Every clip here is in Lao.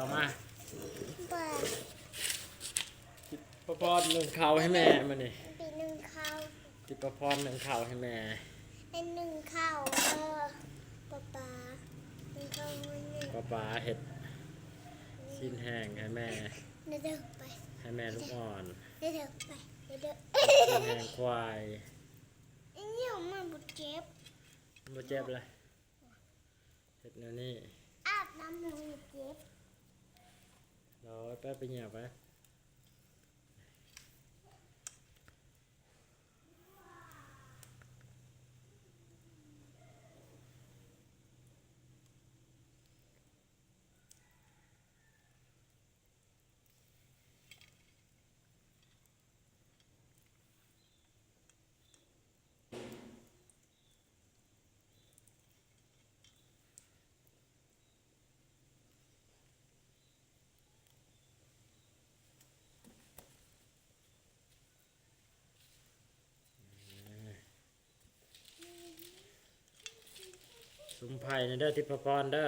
ຂົ້າມາ. ບໍ່ ທິດປະພອນໜຶ້ງເຂົ້າໃຫ້ແມ່ມື້ນີ້. ໄປໜຶ້ງເຂົ້າ. ທິດປະພອນໜຶ້ງເຂົ້າໃຫ້ແມ່. ໄປໜຶ້ງເຂົ້າເດີ ປ້າປາ. ໜຶ້ງເຂົ້າໃຫ້ແມ່. ປ້າປາເຮັດຊີ້ນແຫ້ງໃຫ້ແມ່. ເດີໆ ໄປ. ໃຫ້ແມ່ລູກອ່ອນ. ເດີໆ ໄປ. ເດີໆ ຊີ້ນແຫ້ງຄວາຍ. ອີຫຍັງມັນບໍ່ເຈັບ. ມັນບໍ່ເຈັບເລີຍ. ເຮັດແນວນີ້ ອາບນ້ຳມັນເຈັບ. ໂດຍ ໄປ ໄປຫຍ້າໄປ. ສຸມໄຟແດ່ເດີ ທິດປະພອນເດີ.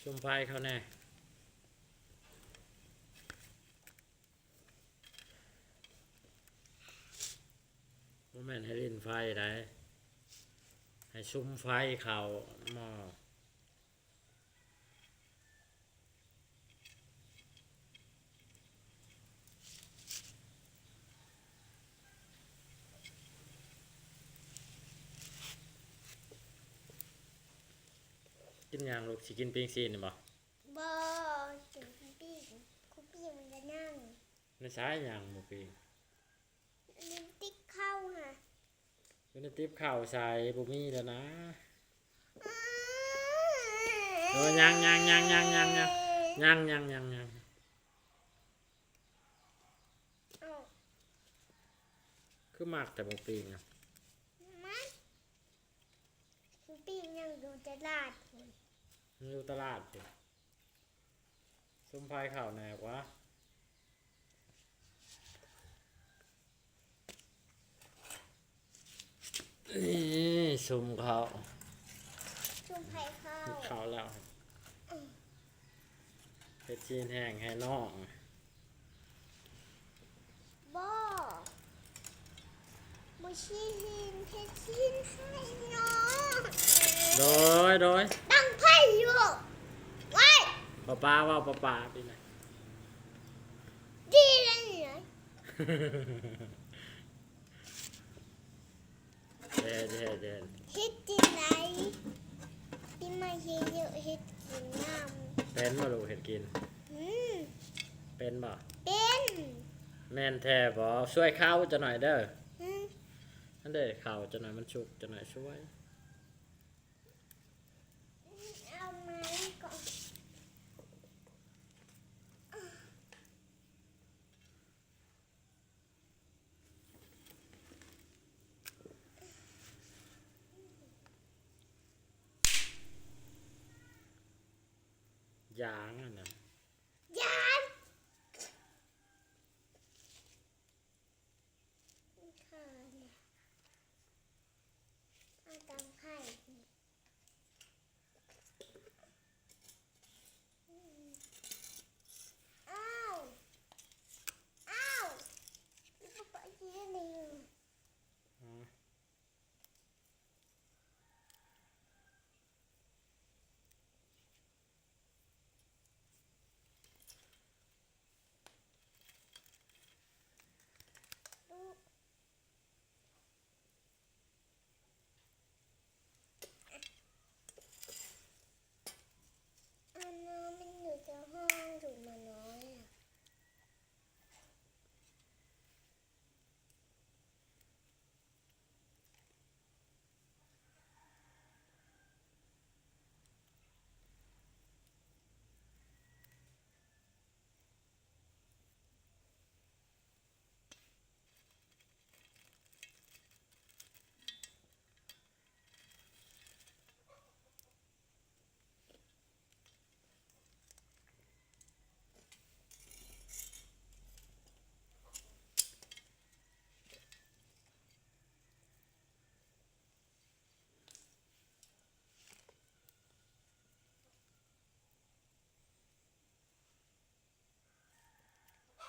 ສຸມໄຟເຂົາແດ່. ບໍ່ແມ່ນໃຫ້ຫຼິ້ນໄຟໃດ ໃຫ້ສຸມໄຟເຂົ້າໝໍ້. ກິນຫຍັງລູກ? ຊິກິນປີ້ງຊີ້ນນີ້ບໍ່? ບໍ່ ກິນຄຸກປີ້ ຄຸກປີ້ມັນກະຍັງ. ໃນສາຍຍັງໝູປີ້ງ? ຢູ່ໃນຕິບເຂົ້າຫັ້ນ. ຢູ່ໃນຕິບເຂົ້າໃສ? ບໍ່ມີແລ້ວນະ. ເອີ ຍັງໆໆໆໆ ຍັງໆໆໆ ເອົ້າ ຄືມັກແຕ່ໝູປີ້ງນະ? ມັກ ໝູປີ້ງຍັງຢູ່ຕະຫຼາດພຸ້ນ. ຍັງຢູ່ຕະຫຼາດພຸ້ນ. ສຸມໄຟເຂົ້າແດ່ກວ່າ. ນີ້ ສຸມເຂົ້າ ສຸມໄຟເຂົ້າ ເຂົ້າແລ້ວ. ເຮັດຊີ້ນແຫ້ງໃຫ້ນ້ອງ. ບໍ່ ບໍ່ຊີ້ນ ເຮັດຊີ້ນໃຫ້ນ້ອງ. ໂດຍ ໂດຍ ຕັ້ງໄຟຢູ່. ໄວ້ ປ້າປ້າເວົ້າ ປ້າປ້າປີນະ ດີແລ້ວນີ້ນະ. ເຮັດ ເຮັດ ເຮັດ ເຮັດຈັ່ງໃດ? ປີໃໝ່ເຮັດ ເຮັດກິນນຳ. ເປັນບໍ່ລູກເຮັດກິນ? ອືມ ເປັນບໍ່? ເປັນ. ແມ່ນແທ້ບໍ່? ຊ່ວຍເຂົ້າຈັກໜ້ອຍເດີ. ອືມ ອັນເດ ເຂົ້າຈັກໜ້ອຍມັນສຸກ ຈັກໜ້ອຍຊ່ວຍ. ເອົາໄມ້ກ່ອນ. ຢາງຫັ້ນນະ ຢາງ ຂ້ານະ ເອົາຕັງໄຂ່ນີ້ ອືມ ອ້າວ ອ້າວ ປະປະ ກິນອັນນີ້ ອືມ. ອັນນັ້ນມັນຢູ່ໃນຫ້ອງ ຢູ່ມານ້ອຍອະ.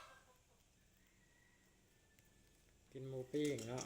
ກິນໝູປີ້ງເນາະ.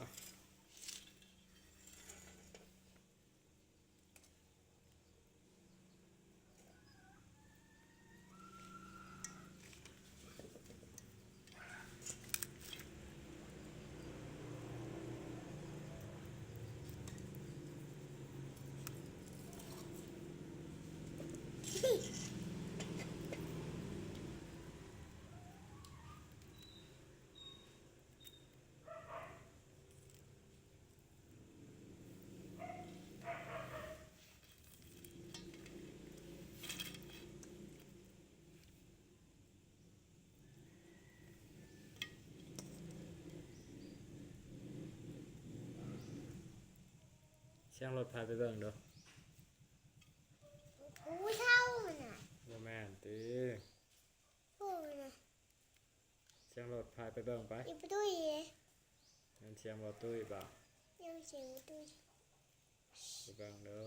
ສຽງລົດໃຜໄປເບິ່ງດູ. ຜູ້ເຖົ້າຫັ້ນນະ. ບໍ່ແມ່ນຕິ. ຜູ້ນະ. ສຽງລົດໃຜໄປເບິ່ງໄປ. ອີ່ປະຕຸ້ຍເດ້. ແມ່ນສຽງບໍ່ຕຸ້ຍບໍ່? ຍັງສຽງບໍ່ຕຸ້ຍ. ໄປເບິ່ງເດີ.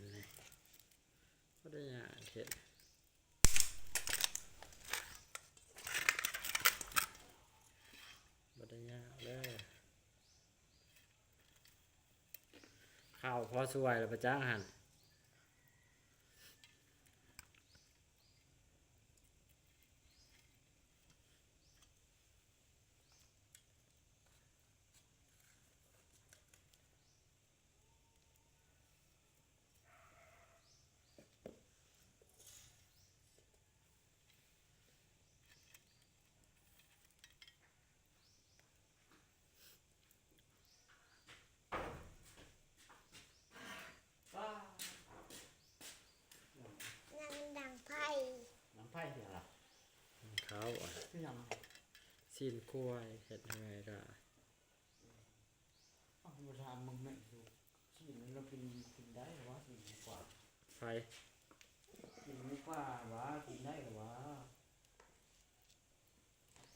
ນີ້ ບໍ່ໄດ້ຍາກເຮັດ ບໍ່ໄດ້ຍາກເດີ. ເຂົ້າພໍຊ່ວຍແລ້ວປະຈັກຫັ້ນ. ໜັງດັງໄຟ ໜັງໄຟຄືຫຍັງລະ? ເຂົ້າ ຄືຫຍັງ? ຊີ້ນຄວາຍ ເຮັດຫຍັງໄງລະ? ເອົາ ບໍ່ຖາມເບິ່ງແມ່ ຊີ້ນລະກິນ ກິນໄດ້ວະ ຊີ້ນໝູປ່າ ໃຜ? ຊີ້ນໝູປ່າວະ ກິນໄດ້ວະ?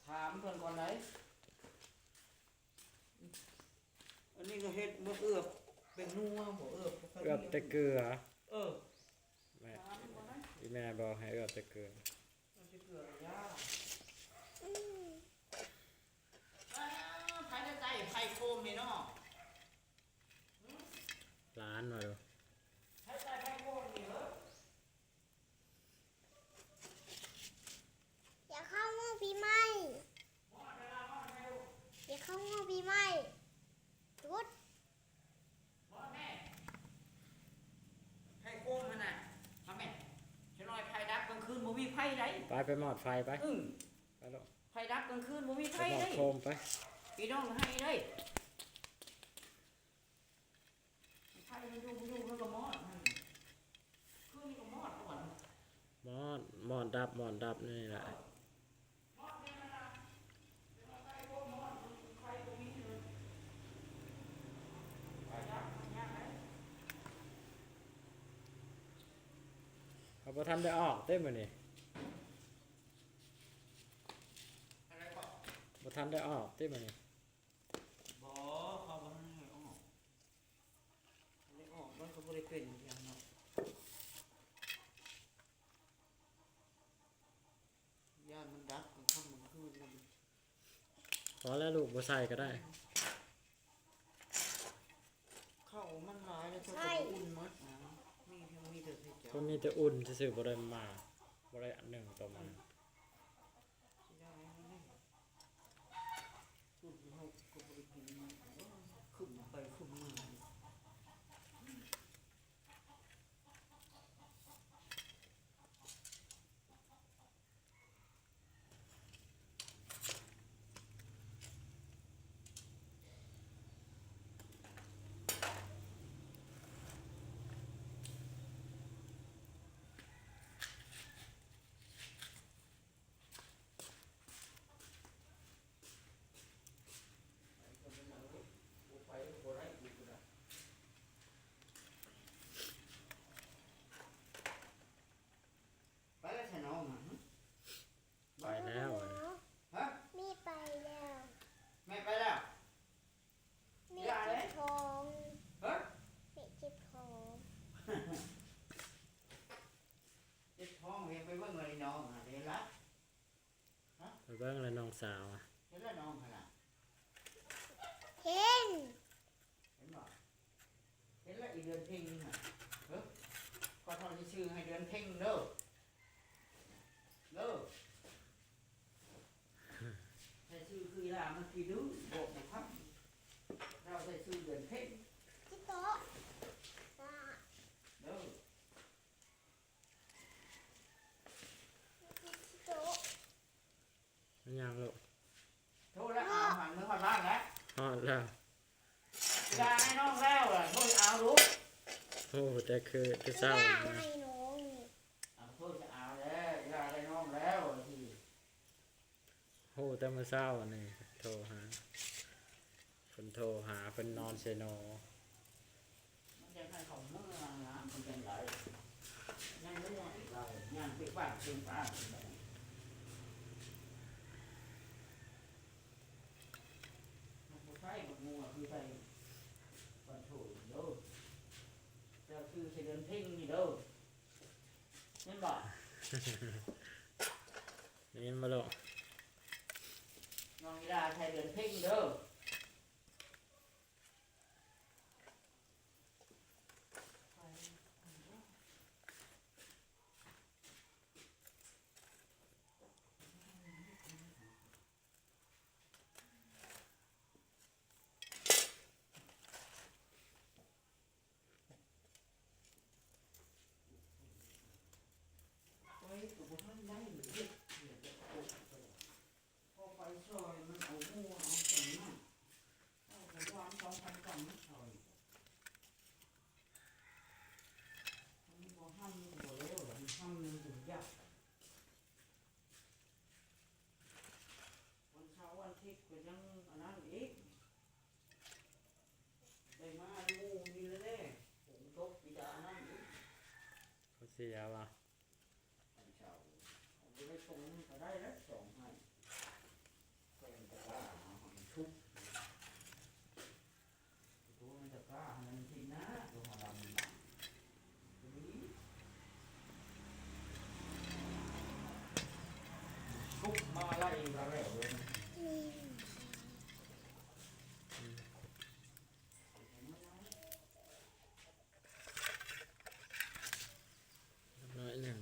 ຖາມເພິ່ນກ່ອນໄດ໋. ອັນນີ້ກໍເຮັດບໍ່ເອືອບເປັນນົວບໍ່ ເອືອບ ເອືອບແຕ່ເກືອ. ເອີ ແມ່ ຖາມກ່ອນໄດ໋. ອີ່ແມ່ບອກໃຫ້ເອືອບແຕ່ເກືອ. ເອີ ຊິເກືອລະຢ່າ. ອືມ ອ້າ ໃຜໄດ້ໄກ່ໄຂ່ໂຄມນີ້ເນາະ? ຫຼານວ່າດູ ໃຜໄກ່ໄຂ່ໂຄມນີ້ເອີ. ຢາກເຂົ້າມື້ປີໃໝ່. ຮອດແລ້ວ ຮອ ໄຟໃດ໋ ໄປ ໄປມອດໄຟໄປ ອືມ ໄປໂລດ ໄຟດັບກາງຄືນບໍ່ມີໄຟ ໄປມອດໂຄມໄປ ໄດ້ ພີ່ນ້ອງໃຫ້ໄດ້ ໄຟມັນຢູ່ ຢູ່ມັນກໍມອດ ຄືນີ້ກໍມອດກ່ອນ ມອດ ມອດດັບ ມອດດັບນີ້ແຫຼະ ເຮົາບໍ່ທັນໄດ້ອອກເດ້ມື້ນີ້ ບໍ່ທັນໄດ້ອອກເດ້ມື້ນີ້ ບໍ່ ເຂົາບໍ່ທັນໃຫ້ອອກ ໄດ້ອອກມັນກໍບໍ່ໄດ້ເປັນຫຍັງເນາະ ຢ້ານມັນດັບກາງຄ່ຳກາງຄືນນະ ພໍແລ້ວລູກ ບໍ່ໃສ່ກໍໄດ້ ເຂົ້າມັນຫຼາຍແລ້ວ ເຈົ້າກໍບໍ່ອຸ່ນໝົດ ມີ ມີແຕ່ໃຫ້ເຈົ້າ ເພິ່ນມີແຕ່ອຸ່ນຊື່ໆ ບໍ່ໄດ້ມາ ບໍ່ໄດ້ອັນໜຶ່ງຕໍ່ມາ ເສຍດາຍເນາະ ເຮົາກໍບໍ່ໄດ້ກິນ ຂຶ້ນໄປຂຶ້ນມາ. ໄປແລ້ວຊະນ້ອງ ໄປແລ້ວ ຮະ ມີໄປແລ້ວ ແມ່ໄປແລ້ວ ແມ່ເຈັບທ້ອງ ຮະ ແມ່ເຈັບທ້ອງ ເຈັບທ້ອງ ເຮັດໄປເບິ່ງເລີຍນ້ອງ ເຫັນລະ ຮະ ໄປເບິ່ງລະນ້ອງສາວ ເຫັນລະນ້ອງຫັ້ນລະ ເຫັນ ເຫັນບໍ່ ເຫັນລະ ອີເດືອນເພັງຫັ້ນ ເອີ ຂໍເທົ່າຊິຊື່ໃຫ້ເດືອນເພັງເດີ ເດີ ໃສ່ຊື່ຄືອີຫຼ້າມັນຂີ້ດື້ ບອກບໍ່ຟັງ ເຮົາໃສ່ຊື່ເດືອນເພັງ ເດີ. ແມ່ນຫຍັງລູກ? ໂທລະ ເອົາ ຫັນເມືອຮອດບ້ານແລ້ວ ຮອດແລ້ວ ລາໃຫ້ນ້ອງແລ້ວລະ ໂທຊິເອົາລູກ ໂອ້ ແຕ່ຄື ແຕ່ເຊົ້າ ລາໃຫ້ນ້ອງນີ້ ເອົາ ໂທຊິເອົາແລ້ວ ລາໄດ້ນ້ອງແລ້ວ ໂອ້ ແຕ່ມື້ເຊົ້ານີ້ໂທຫາ ເພິ່ນໂທຫາ ເພິ່ນນອນເຊໂນ ມັນຢາກໃຫ້ເຂົາເມືອນະ ມັນຈັ່ງໃດ ຍັງງ່ວງອີກລະ ຍ່າງເປັກປາກເປັກປາກ ມັນບໍ່ໃຊ້ບັກງົວ ຄືໃສ່ບັນໂທເດີ ເຈົ້າຊື່ໃສ່ເດືອນເພັງນີ້ເດີ. ແມ່ນບໍ່? ໄດ້ຍິນບໍ່ລູກ? ນ້ອງອີລາໃສ່ເດືອນເພັງເດີ. ຂ້ອຍກໍບໍ່ທັນໄດ້ເຮັດ ພໍໄປຊ່ອຍມັນເອົາຫົວເອົາຫຍັງມາ ເອົາຂອງຫວານສອງພັນກຳມາຊ່ອຍ ມັນບໍ່ຫັ້ນມັນກໍບໍ່ແລ້ວ ມັນຫັ້ນມັນກໍບໍ່ຢາກ ວັນເສົາວັນອາທິດກໍຍັງອັນນັ້ນອີກ ໄດ້ມາຢູ່ໝູ່ນີ້ແຫຼະ ຝົນຕົກມີແຕ່ອັນນັ້ນອີກ ເຂົາເສຍວ່າ ອັນເຊົ້າ ເອົາໄປສົ່ງກໍໄດ້ແຫຼະ ສອງໄຮ່ ໃສ່ຕະກ້າເອົາໃຫ້ຊຸກ ໂຕໃນຕະກ້າຫັ້ນມັນຊິໜ້າ ໂຕຫາດຳ ຊຸກມາໄລ່ກໍແລ້ວເລີຍ. ນ້ອຍໜຶ່ງ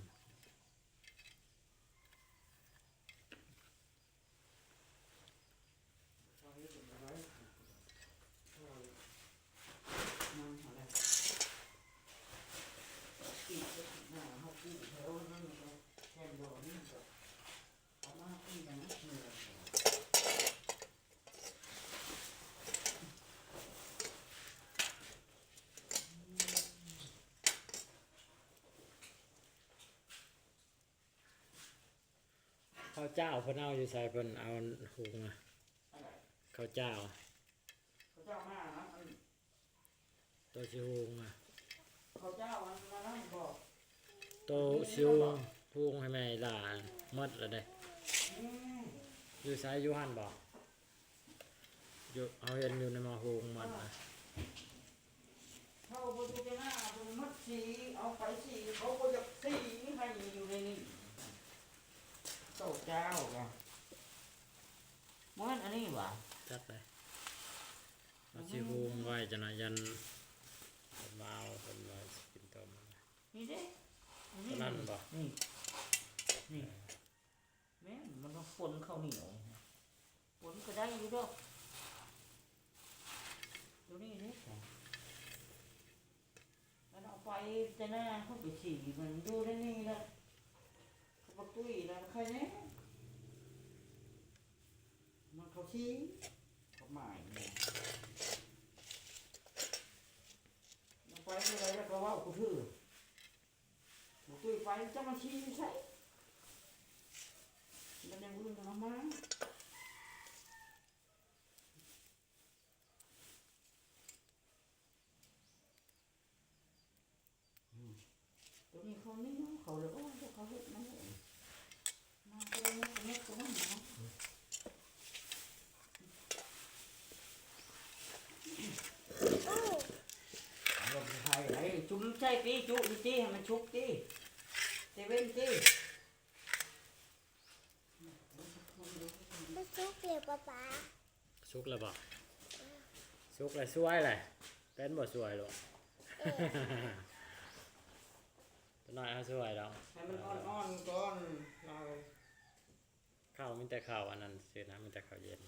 ເຂົ້າຈ້າວເພິ່ນເອົາຢູ່ໃສ? ເພິ່ນເອົາຫຸງນະ ອັນໃດ? ເຂົ້າຈ້າວ ເຂົ້າຈ້າວມານະ ອັນ ໂຕຊິຫຸງນະ ເຂົ້າຈ້າວອັນນັ້ນບໍ່? ໂຕຊິຫຸງ ຫຸງໃຫ້ແມ່ອີ່ຫຼ້າໝົດແລ້ວເດ້. ອືມ ຢູ່ໃສ? ຢູ່ຫັ້ນບໍ່? ຢູ່ ເຮົາເຫັນຢູ່ໃນໝໍ້ຫຸງໝົດນະ. ເຂົາບໍ່ຢູ່ໃນນາ ເພິ່ນມັກສີ ເອົາໄປສີ ເຂົາບໍ່ຢາກສີໃຫ້ຢູ່ໃນນີ້. ເຂົ້າຈ້າວກະ ບໍ່ແມ່ນອັນນີ້ຫວາ? ຈັກໄດ໋ ເອົາຊິຫຸງໄວ້ຈັ່ງນັ້ນ ຢ້ານເພິ່ນມາເອົາ ເພິ່ນວ່າຊິກິນຕົ້ມ. ນີ້ເດ້ ອັນນີ້ ອັນນັ້ນບໍ່? ນີ້ ນີ້ ເອີ ແມ່ນ ມັນຕ້ອງປົນເຂົ້າໜຽວ ປົນກໍໄດ້ຢູ່ດອກ ໂຕນີ້ເດ້. ມັນເອົາໄປແຕ່ນາ ເຂົາໄປສີ ມັນຢູ່ໃນນີ້ລະ ເຂົາບໍ່ຕຸ້ຍລະ ໃຄແນ່ ມັນເຂົາສີ ເຂົາໝາຍ ເອົາໄປເທົ່າໃດລະກໍເວົ້າບໍ່ຖືກ. ບໍ່ຕຸ້ຍໄປ ຈັກມັນຊິຢູ່ໃສ ມັນຍັງອື່ນນຳມາ. ອືມ ໂຕນີ້ເຂົາໜຽວ ເຂົາເລີຍ ໂອ້ຍ ເຂົາເຮັດມາເລີຍ. ມາເລີຍ ເຮັດ ເຮັດ ເຮັດ ເຮັດ ເຮັດ ເຮັດ. ລົງໄຟໄດ້ ຈຸ່ມໃສ່ຕິຈຸນີ້ຕິ ໃຫ້ມັນສຸກຕິ ເຕເວັນຕິ. ມັນສຸກແລ້ວປ້າ ສຸກແລ້ວບໍ່? ສຸກແລ້ວ ສວຍແລ້ວ ເປັນບໍ່ສວຍລູກ? ເອີ ຕົວນ້ອຍເຮົາສວຍດອກ ໃຫ້ມັນອ່ອນໆກ່ອນ ລາວ ເຂົ້າມີແຕ່ເຂົ້າອັນນັ້ນຊື່ນະ ມີແຕ່ເຂົ້າເຢັນ.